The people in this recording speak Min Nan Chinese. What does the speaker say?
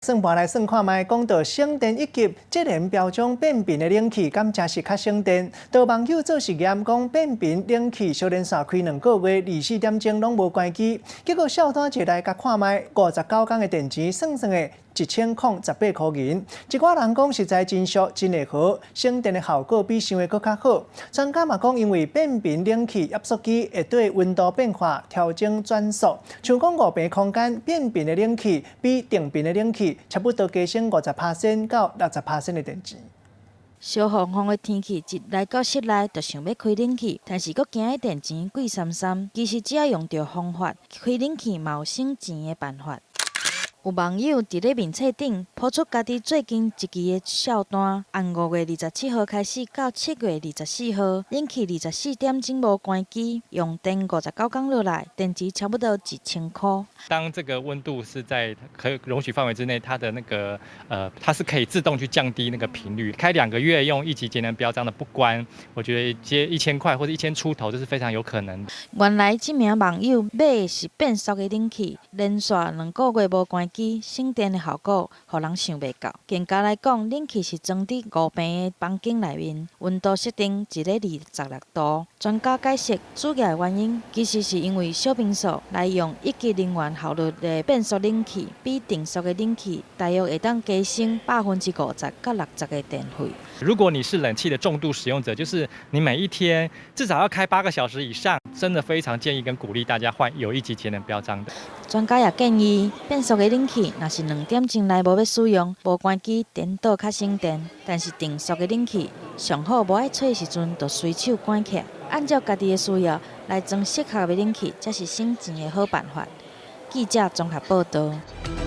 算盤來算看覓，講到省電一級節能標章變頻的冷氣，敢誠是較省電？有網友做實驗，講變頻冷氣小連續開2個月，24點鐘攏無關機，結果數單一來共看覓，59工的電錢算算的1018箍銀。一寡人講實在真俗，真會好，省電的效果比想的閣較好。專家嘛講，因為變頻冷氣壓縮機會對溫度變化調整轉速，像講五平空間變頻的冷氣比定頻的冷氣差不多加省50%到60%的電錢。燒烘烘的天氣，一來到室內就想欲開冷氣，但是閣驚電錢貴參參。其實只要用著方法，開冷氣嘛有省錢的辦法。有網友佇咧面冊頂 po 出家己最近一期的數單，按5月27號開始到7月24號，冷氣24點鐘無關機，用電59工落來，電錢差不多1000箍。當這個溫度是在可容許範圍之內，它的那個它是可以自動去降低那個頻率。開2個月用一級節能標章的不關，我覺得接1000塊或者1000出頭，這是非常有可能。原來這名網友買的是變速的冷氣，連續2個月無關機，省電的效果，予人想袂到。嚴格來講，冷氣是裝佇5平的房間內面，溫度設定一个26度。專家解釋，主要的原因其實是因為小平數來用一級能源效率的變速冷氣，比定速的冷氣大約會當加省50%到60%的電費。如果你是冷氣的重度使用者，就是你每一天至少要開8個小時以上，真的非常建議跟鼓勵大家換有一級節能標章的。專家也建議，變速的冷氣若是2點鐘內無欲使用，無關機顛倒較省電；但是定速的冷氣上好無愛吹時陣就隨手關起來，按照家己的需要來裝適合的冷氣，才是省錢的好辦法。記者綜合報道。